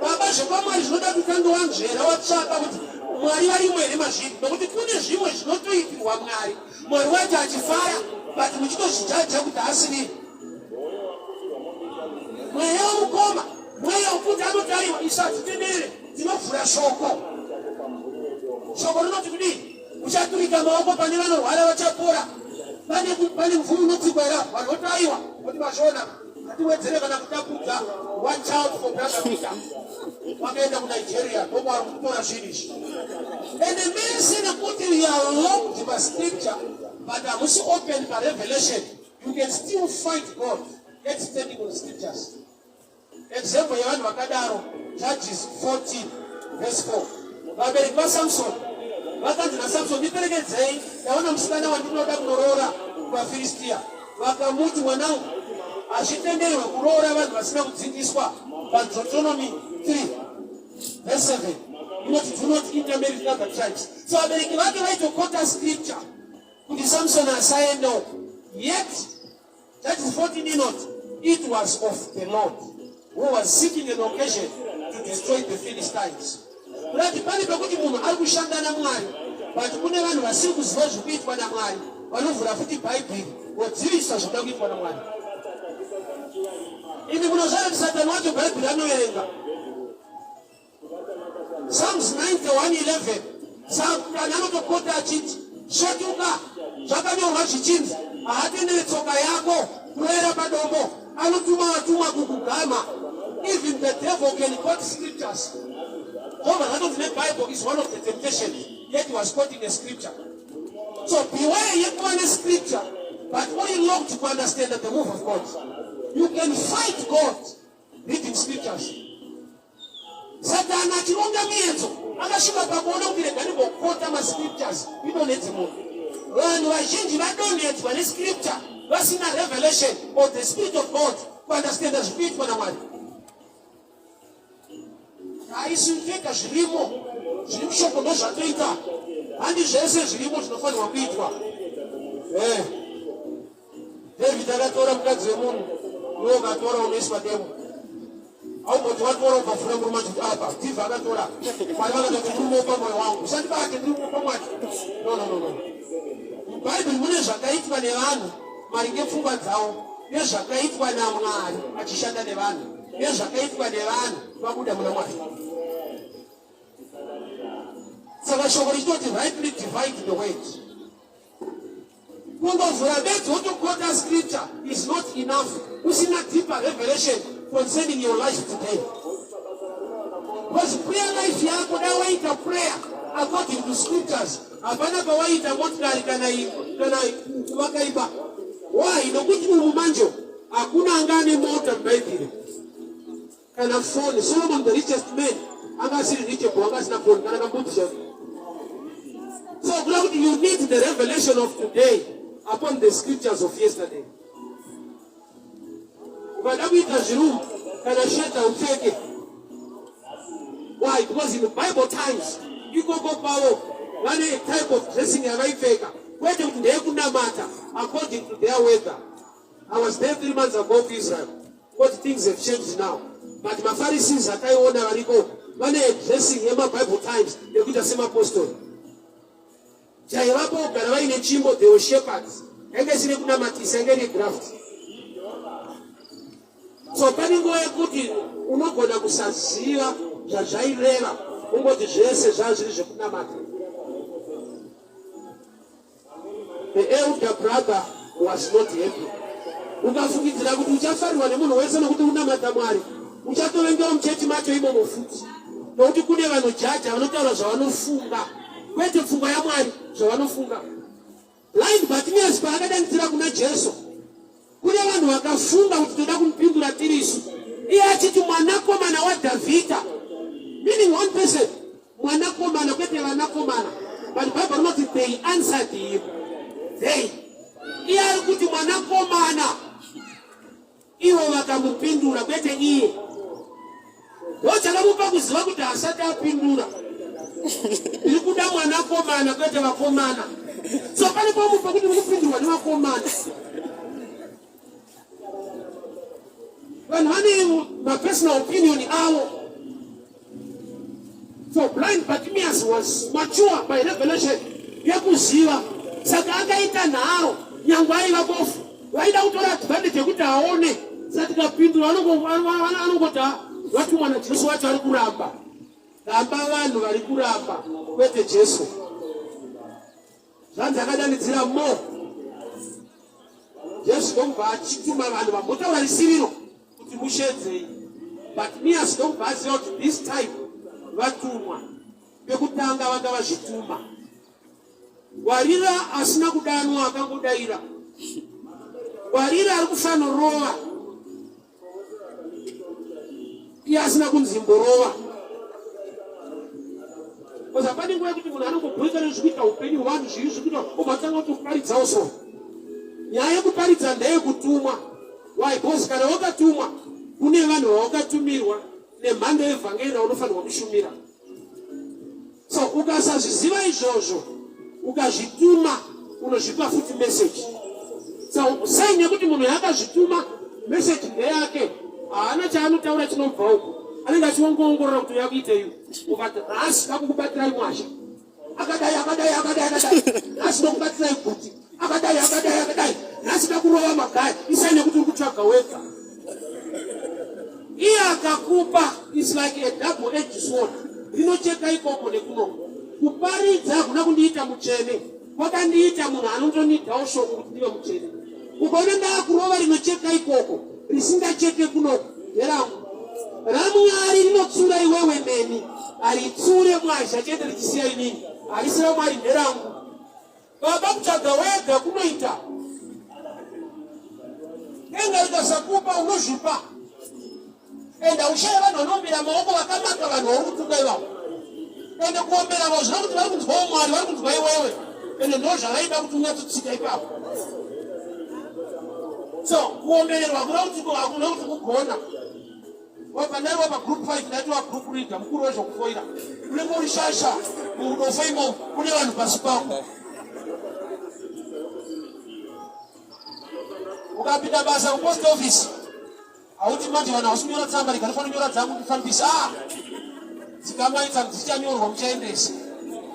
Baba, zvekwamwari zvinoda kutange wanzvera watsvaka kuti Mwari varimo here mazviri, nokuti kune zvimwe zvinotoitirwa Mwari, Mwari wacho achifara, but muchitozvijaja kuti haasiri mweya womukoma, mweya wokuti anotariwa. Isu hatitendere, tinovhura shoko. Shoko rinoti kudii? Uchaturika maoko pane vanorwara vachapora. Pane mvuru unotsikwa here? Vanhu votaiwa voti vazviona, hatiwedzere kana kutapudza. Watch out for Brother Peter. Wakaenda kuNigeria, ndokwaari kutora zvinhu izvi. Ende mese nekuti you are locked pascripture but hamusi open parevelation, you can still fight God yet standing on scriptures. Example yevanhu vakadaro, Judges 14 verse 4. Vabereki vaSamson vakanzi naSamson, ndiperekedzei, ndaona musikana wandinoda kunoroora kuvaFiristia. Vakamuti, mwanangu, hazvitenderwe kuroora vanhu vasina kudzingiswa. PaDeuteronomy 3 verse 7 inoti, do not intermarry with other tribes. So vabereki vake vaitokota scripture kuti Samson asaenda uko. Yet Judges 14 inoti, it was of the Lord who was seeking an occasion to destroy the Philistines. Kurati pane pekuti munhu ari kushanda naMwari, but kune vanhu vasiri kuziva zviri kuitwa naMwari, vanovhura futi Bhaibheri vodzivisa zvinoda kuitwa naMwari. Imi munoziva kuti Satani wacho Bhaibheri anoverenga. Psalms 91:11, Satani anotokota achiti, svetuka, zvakanyorwa zvichinzi, haatendere tsoka yako kuwira padombo, anotuma vatumwa kukugama. Even the devil can quote scriptures. Zvobva zvatonzi neBible is one of the temptations, yet he was quoting a scripture. So beware yekuva nescripture but uri locked to understand the move of God. You can fight God reading scriptures. Satani achironga miedzo akasvika pakuona kuti rega ndimbokota mascriptures idonhedze munhu. Vanhu vazhinji vadonhedzwa nescripture vasina revelation of the spirit of God kuunderstanda zviri kuitwa naMwari. Haisi tega zvirimo zviri mushoko ndozvatoita, handi zvese zvirimo zvinofanirwa kuitwa. David akatora mukadzi wemunhu, iwe ukatora unoiswa demo. Aumboti watora ukavhura murume achiti apa Tivha akatora. Mwari vakatoti murume wopa moyo wangu. Usandibate, ndiri kumupa Mwari. No, no, no, no. MuBhaibheri mune zvakaitwa nevanhu maringe pfungwa dzavo nezvakaitwa naMwari achishanda nevanhu nezvakaitwa nevanhu vabuda muna Mwari. Saka shoko richitoti rightly divide the word. Kungovhura bedzi wotokota scripture is not enough usina deeper revelation concerning your life today. Because prayer life yako dai waita prayer according to scriptures, hapana pawaita motikari kana kana kuvaka imba. Why? Nokuti umu manje hakuna anga ane mota muBhaibheri kana foni. Solomon the richest man anga asiri reachable, anga asina foni kana kambudzi chaiko. So kuda kuti you need the revelation of today upon the scriptures of yesterday. Ukada kuita zvirumu kana sheta upfeke. Why? Because in the Bible times ikoko kwavo vane type of dressing yavaipfeka, kwete kuti ndeyekunamata according to their weather. I was there 3 months ago to Israel. What things have changed now. But maPharisees ataiona variko vane dressing yemaBible times yekuita semapostori. Chaivapo kugara vaine chimbo, they were shepherds. Yange isiri kunamatisa, yange iri graft. So pane nguva yekuti unogona kusaziva zvazvaireva, ungoti zvese zvazviri zvekunamata. The elder brother was not happy. Ukafungidzira kuti uchafarirwa nemunhu wese nokuti unamata Mwari, uchatovengewa muchechi macho imomo futi, nokuti kune vanojaja vanotaura zvavanofunga, kwete pfungwa yaMwari, zvavanofunga. Blind Bartimaeus paakadanidzira kuna Jesu, kune vanhu vakafunga kuti toda kumupindura tirisu, iye achiti mwanakomana waDhavhidha, meaning one person, mwanakomana kwete vanakomana, but Bible rinoti they answered him, they. Iye ari kuti mwanakomana, ivo vakamupindura kwete iye. Ndochakamupa kuziva kuti asati apindura ndiri kuda mwanakomana kwete vakomana. So pane pamupa kuti mukupindurwa nevakomana. Vanhu vane mapersonal opinion avo. So blind Bartimaeus was mature by revelation yekuziva, saka akaita nharo nyangwe aiva bofu. Vaida kutora advantage yekuti aone, saka tikapindura anongoti vatumwa naJesu wacho ari kuramba. Ramba vanhu vari kuramba kwete Jesu. Zvanzi akadanidzira more. Jesu ndokubva achituma vanhu vambotaura risiriro kuti mushedzei. But Mias ndokubva aziva kuti this time vatumwa. Pekutanga vanga vazvituma. Warira asina kudanwa akangodaira. Warira ari kufanorova. Iye asina kunzi mborova. Because hapane nguva yekuti munhu anongobhoika nezvikuita upenyu hwevanhu zvivi zvikuita obva atanga kutoparidzawo so. Nyaya yekuparidza ndeyekutumwa. Why? Because kana wakatumwa kune vanhu vawakatumirwa nemhando yevhangeri raunofanirwa kushumira. So ukasazviziva izvozvo ukazvituma unozvipa futi message. So sei nekuti munhu yaakazvituma message ndeyake, haana chaanotaura chinobva uko, anenge achiwangoongorora kuti uyakuitei, ukati nhasi ndakukubatirai mwazha akadai akadai akadai akadai, nhasi ndokubatirai guti akadai akadai akadai, nhasi ndakurova magaya, isai nekuti uri kutsvaga wega. Iye akakupa is like a double edged sword, rinocheka ikoko nekunoko. Kuparidza hakuna kundiita mutsvene, kwakandiita munhu anotonidawo shoko kuti ndive mutsvene. Ukaona ndaakurova rinocheka ikoko risingacheke kunoko, nderangu. RaMwari rinotsura iwewe neni, haritsure mwazha chete richisiya inini. Harisi raMwari, nderangu. Baba, kutsvaga wega kunoita. Denga rikasakupa unozvipa. Enda ushaye vanhu vanoombera maoko vakamaka vanhu vari kutuka ivavo. Ende kuombera vavo zvino kuti vari kunzwawo Mwari, vari kunzwa iwewe. Ende ndo zvavaida kuti unyatsotsika ipapo. So kuombererwa hakuna kuti hakuna kuti kugona. Wabva ndaiwa pagroup 5 ndaitova group leader mukuru wezvokufoira. Unenge uri shasha muudofo imomo kune vanhu pasi pako. Ukapinda basa kupost office hauti manje vanhu hausi kunyora tsamba rega ndinofanira kunyora dzangu ndifambise. Ah! Dzikamai tsamba dzichanyorwa muchaendesa.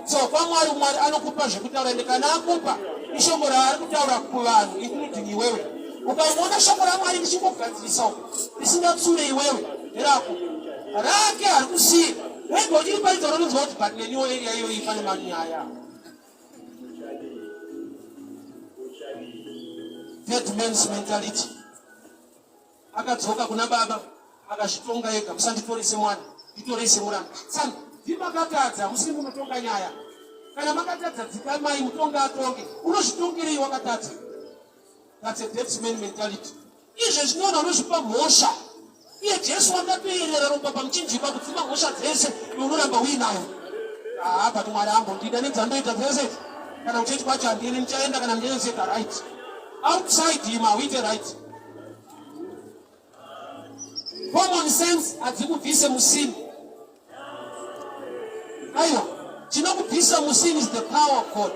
So kwaMwari Mwari anokupa zvekutaura ende kana akupa ishoko raari kutaura kuvanhu including iwewe. Ukamuona shoko raMwari richingogadzirisa uko risingatsure iwewe nderako rake harikusiye wega uchiriparidza unonzwa kuti but neniwo area iyoyi pane manyaya. Dead man's mentality. Akadzoka kuna baba akazvitonga ega, musanditore semwana, nditorei semuranda. Son, ndimakatadza, musiri munotonga nyaya. Kana makatadza dzikamai, mutonga atonge. Unozvitongerei wakatadza? That's a dead man mentality. Izvezvi ndinoona unozvipa mhosva. Iye Jesu wakatoyerera ropa pamuchinjikwa kudzima mhosva dzese, iwe unoramba uinayo. Ah, but Mwari ambondida nedzandoita dzese. Kana kuchechi kwacho handini ndichaenda kana ndinetseka right. Outside him hauite right. Common sense hadzikubvise musini. Aiwa, chinokubvisa musini is the power of God.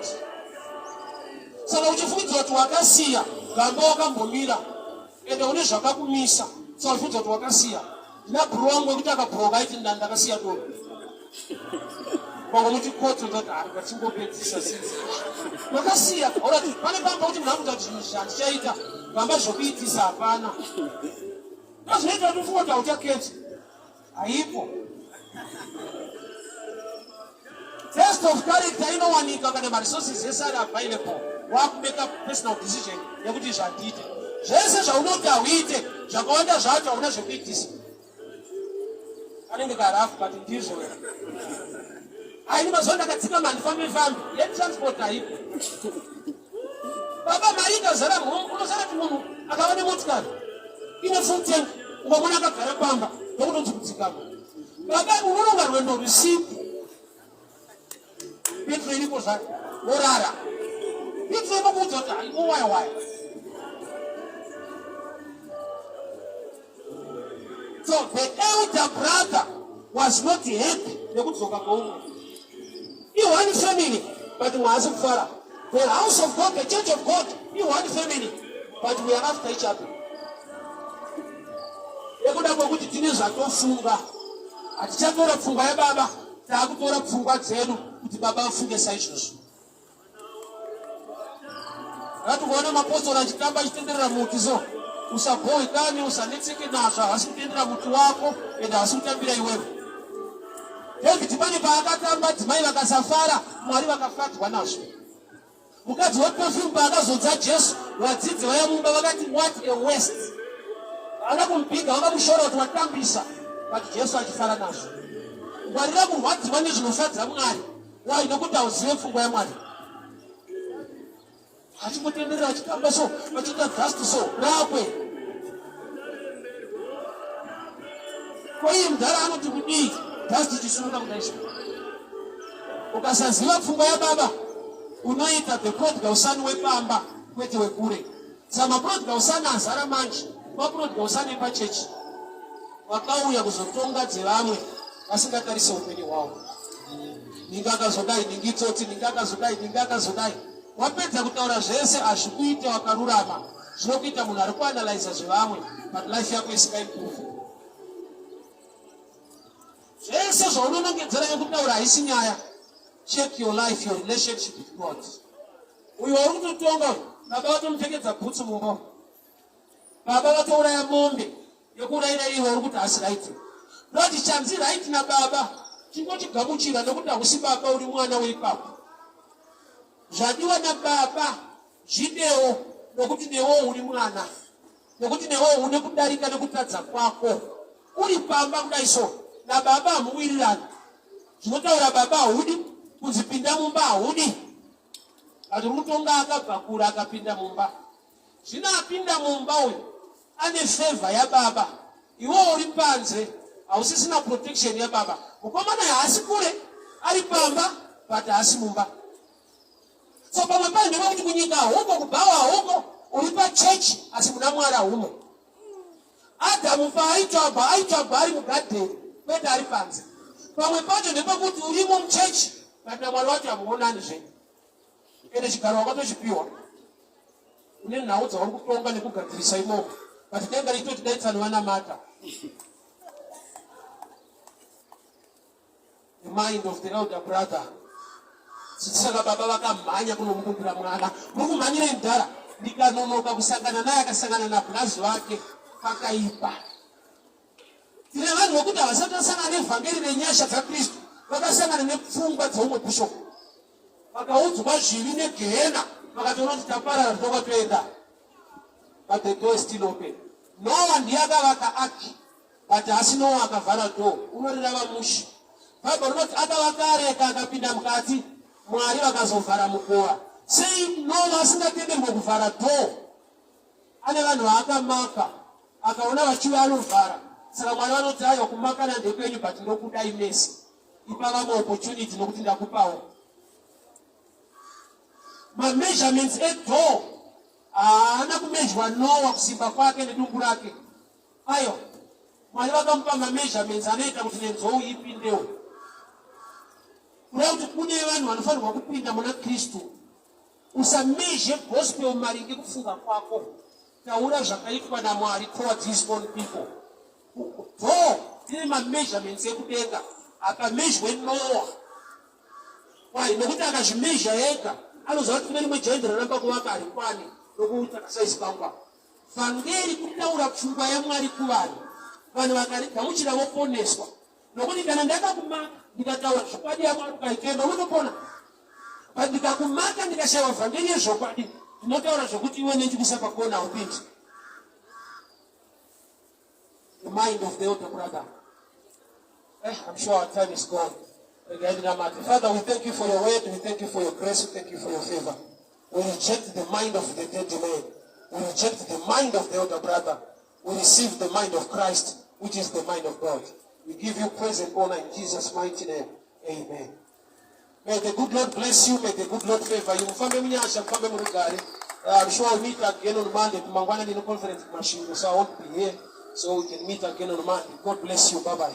Saka uchifungidzwa kuti wakasiya gamba wakambomira ende une zvakakumisa, saka uchifungidzwa kuti wakasiya. Ndina bhuru wangu wekuti akabhuroka aiti ndakasiya doro. Ukangomuti kotso ndoti ah, ngachingopedzisa since makasiya. Alright, pane pamba kuti munhu akuita kuti zvinhu zvandichaita pamba zvokuitisa hapana. Ndozvinoita kuti ufunge kuti hauchaketi. Haipo. Test of character inowanika kana maresources ese ari available. Wakumeka personal decision yekuti zvandiite. Zvese zvaunoti hauite, zvakawanda zvacho hauna zvekuitisa. Kanenge karafu but ndizvo. Aini mazuva ndakatsika mani fambi fambi yetransport haipo. Baba mari ikazara muhomwe unosara kuti munhu akava nemotikari ine full tank ukamona akagara pamba ndokutonzi kudzikama. Baba unoronga rwendo rusiku petro iripo zvayo worara petro inokuudza kuti haiko waya waya. So the elder brother was not happy nekudzoka kweumwe. I-one family but mwaasi kufara. The house of God, the church of God, i-one family but we are after each other. Nekuda kwekuti tine zvatofunga, hatichatora pfungwa yababa, taakutora pfungwa dzedu kuti baba vafunge saizvozvo. Ngativoona mapostori achitamba achitenderera muti so usabhohekane usanetseke nazvo havasi kutendera muti wako and havasi kutambira iwewe. David pane paakatamba dzimai vakasafara Mwari vakafadzwa nazvo. Mukadzi weperfume paakazodza Jesu vadzidzi vaya mumba vakati what a waste. Havana kumubhiga vakamushora kuti watambisa but Jesu achifara nazvo. Ngwarira kurwadziwa nezvinofadza Mwari. Why? Nokuti hauzive pfungwa yaMwari. Achingotenderera achitamba so, achiita dust so, rakwe. Ko iye mudhara anoti kudii? Dust ichisimuka kudai so. Ukasaziva pfungwa yababa, unoita the prodigal son wepamba kwete wekure. Saka maprodigal son azara manje, maprodigal son epachechi vakauya kuzotonga dzevamwe vasingatarise upenyu hwavo. Ninga akazodai, ninga itsotsi, ninga akazodai, ninga akazodai. Wapedza kutaura zvese hazvikuite wakarurama, zvinokuita munhu ari kuanalyza zvevamwe but life yako isingaimprove. Zvese zvaunonongedzera nekutaura haisi nyaya. Check your life, your relationship with God. Uyo wauri kutotonga uyu, baba vatomupfekedza bhutsu mumba. Baba vatouraya mombe yekuurayira iwe uri kuti hasi right. Not chanzi right nababa chingochigamuchira nekuti hausi baba uri mwana weipapo. Zvadiwa nababa zvidewo nokuti newo uri mwana nekuti newo une kudarika nekutadza kwako uri pamba kudai so nababa hamuwirirani zvinotaura baba haudi kunzi pinda mumba haudi but uri kutonga akabva kure akapinda mumba Zvino apinda mumba uyu ane favor yababa, iwe uri panze hausisina protection yababa. Mukomana haasi kure, ari pamba but haasi mumba. So pamwe payo ndevekuti kunyika hauko, kubhawa hauko, uri pachechi asi muna Mwari haumo. Adhamu paaitsvagwa aitsvagwa ari mugadheni kwete ari panze. Pamwe pacho ndepekuti urimo muchechi but naMwari wacho hamuonani zvenyu. Ende chigaro wakatochipiwa une nhau dzauri kutonga nekugadzirisa imomo but denga richitoti dai tsano vanamata. The mind of the elder brother. Saka baba vakamhanya kunomukumbira mwana. Muri kumhanyirei mudhara? Ndikanonoka kusangana naye akasangana nablazi vake pakaipa. Tine vanhu vokuti havasati vasangana nevhangeri renyasha dzaKristu, vakasangana nepfungwa dzeumwe bishop. Vakaudzwa zvivi negehena vakatoona kuti taparara tokwatoenda. But the door is still open. Noah ndiye akavaka ark but haasi Noah akavhara door. Unorirava mushe. Bible rinoti akavaka areka akapinda mukati Mwari vakazovhara mukova. Sei Noah asingatenderwe kuvhara door? Ane vanhu vaakamaka akaona vachiuya anovhara. Saka Mwari vanoti aiwa kumakana ndekwenyu but ndokudai mese. Ipa vamwe opportunity nokuti ndakupawo. Mameasurements edoor haana kumezhwa Noah kusimba kwake nedumbu rake. Aiwa, Mwari vakamupa mameasurements anoita kuti nenzou ipindewo. Kureva kuti kune vanhu vanofanirwa kupinda muna Kristu. Usamezhe gospel maringe kufunga kwako. Taura zvakaitwa naMwari towards his own people. Door tine mameasurements ekudenga akamezhwe Noah. Why? Nokuti akazvimezha ega anoziva kuti kune rimwe joint raramba kuvaka harikwani nokuita kasaizi kangu apa. Vhangeri kutaura pfungwa yaMwari kuvanhu, vanhu vakarigamuchira voponeswa. Nokuti kana ndakakumaka ndikataura zvokwadi yaMwari ukaitenda unotopona. But ndikakumaka ndikashaiwa vhangeri yezvokwadi ndinotaura zvokuti iwe nendikuisa pakona haupindi. The mind of the elder brother. I'm sure our time is gone. Regai ndinamate. Father, we thank you for your word. We thank you for your grace. We thank you for your favor. We reject the mind of the dead man. We reject the mind of the elder brother. We receive the mind of Christ, which is the mind of God. We give you praise and honor in Jesus' mighty name. Amen. May the good Lord bless you. May the good Lord favor you. Mufambe munyasha, mufambe murugare. I'm sure we'll meet again on Monday. Mangwana ndine conference kuMasvingo, so I won't be here. So we can meet again on Monday. God bless you. Bye-bye.